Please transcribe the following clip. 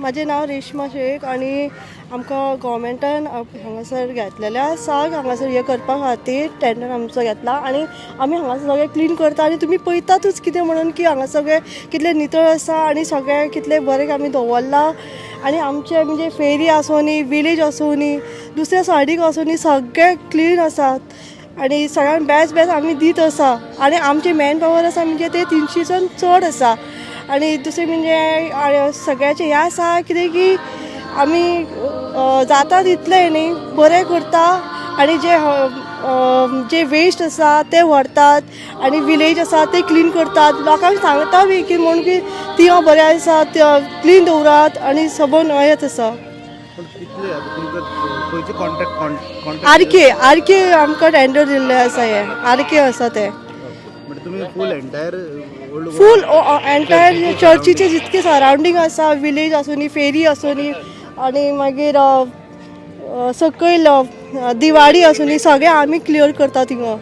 म्हाजें नांव रेश्मा शेख आनी आमकां गोवोरमेंटान हांगासर घेतलेलें आसा. हांगासर हें करपा खातीर टेंडर आमचो घेतला आनी आमी हांगासर सगळें क्लीन करता आनी तुमी पळयतातूच कितें म्हणून की हांगा सगळें कितलें नितळ आसा आनी सगळें कितलें बरें आमी दवरलां. आनी आमचें म्हणजे फेरी आसूं न्ही, विलेज आसूं न्ही, दुसऱ्या सायडीक आसूं न्ही, सगळें क्लीन आसा आनी सगळ्यांत बेस्ट बेस्ट आमी दीत आसा. आनी आमचे मॅन पावर आसा म्हणजे ते 300च्यान चड आसा. आनी दुसरें म्हणजे सगळ्याचें हें आसा कितें की आमी जाता तितलें न्ही बरें करता आनी जे जे वेस्ट आसा ते व्हरतात आनी विलेज आसा ते क्लीन करतात. लोकांक सांगता बी की म्हूण की ती बरें आसा, क्लीन दवरात आनी सबंद हेंच आसा. पण कितले आता तुमकां खंयचे कॉन्ट्रॅक्ट कॉन्ट्रॅक्ट? आरके, आरके आमकां टेंडर दिल्लें आसा. हें आरके आसा तें. म्हणजे तुमी फूल एंटायर ओल्ड फूल एंटायर चर्चीचे जितके सरावंडींग आसा, विलेज आसूं, फेरी आसूं आनी मागीर सकयल दिवाडी आसूं, सगळें आमी क्लियर करता थिंगा.